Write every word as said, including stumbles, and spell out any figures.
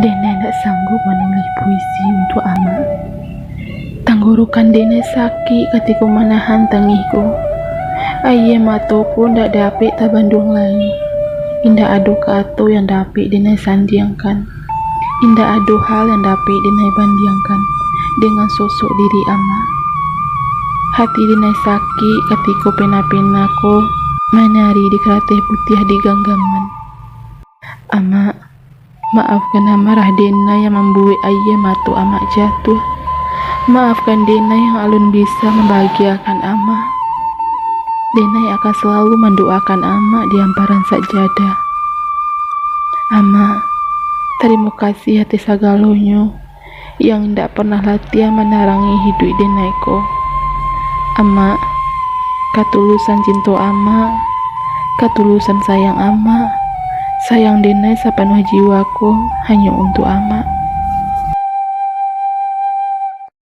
Denai ndak sanggup manulis puisi untuak Amak. Tanggorokan Denai sakik katiko manahan tangih ko. Aia mato ko ndak dapek tabanduang lai. Indak ado kato yang dapek Denai sandiangkan. Indak ado hal yang dapek Denai bandiangkan dengan sosok diri Amak. Hati Denai sakik katiko pena-pena ko manari di karateh putiah di ganggaman. Amak, maafkan amarah Denai yang mambuek aia mato Amak jatuah. Maafkan Denai yang alun bisa mambahagiakan Amak. Denai akan salalu mandoakan Amak di amparan sajadah. Amak, tarimo kasih ateh sagalonyo yang indak pernah latiah manarangi hiduik Denai ko. Amak, katulusan cinto Amak, katulusan sayang Amak, sayang Denai sapanuah jiwa ko hanyo untuak Amak.